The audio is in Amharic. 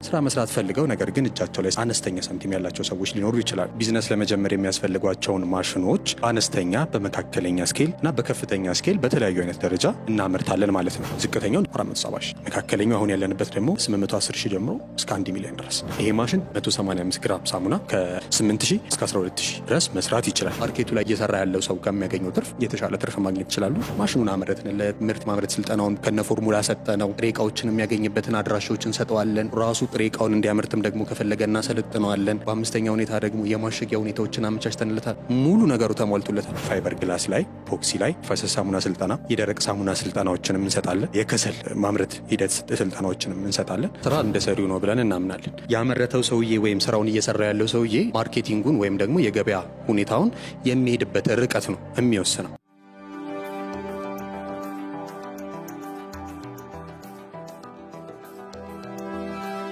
ስራ መስራት ፈልገው ነገር ግን እጃቸው ላይ አነስተኛ ሳንቲም ያላቸው ሰዎች ሊኖሩ ይችላል። ቢዝነስ ለመጀመር የሚያስፈልጓቸውን ማሽኖች በአነስተኛ፣ በመካከለኛ scale እና በከፍተኛ scale በተለያዩ አይነት ደረጃ እናመርታለን ማለት ነው። ዝቅተኛውን 470 ሺህ፣ መካከለኛው አሁን ያለንበት ደግሞ 810 ሺህ ጀምሮ እስከ 1 ሚሊዮን ድረስ። ይሄ ማሽን 185 ግራም ሳሙና ከ8 ሺህ እስከ 12 ሺህ ድረስ መስራት ይችላል። Market ኡ ላይ እየሰራ ያለው ሰው ከሚያገኘው ትርፍ የተሻለ ትርፍ ማግኘት ይችላሉ። ማሽኑን አመረትንለት፣ ምርት ማምረት ስልጠናውን ከነ ፎርሙላ ሰጠነው። ጥሬ እቃዎችን የሚያገኝበትን አድራሻዎች እንሰጠዋለን። ራሱ ጥሬ እቃውን እንዲያመርትም ደግሞ ከፈለገ እናሰለጥነዋለን። በአምስተኛ ሁኔታ ደግሞ የማሸጊያ ሁኔታዎችን አመቻችተንለታል። ሙሉ ነገሩ ተሟልቶለታል። Fiber glass ላይ፣ epoxy ላይ ፈሳሽ ሳሙና ስልጠና፣ የደረቅ ሳሙና ስልጠናዎችንም እንሰጣለን። የከሰል ማምረት ሂደት ስልጠናዎችንም እንሰጣለን። ስራ እንደ ሰሪው ነው ብለን እናምናለን። ያመረተው ሰውዬ ወይም ስራውን እየሰራ ያለው ሰውዬ marketing ኡን ወይም ደግሞ የገበያ ሁኔታውን የሚሄድበት ርቀት ነው የሚወስነው።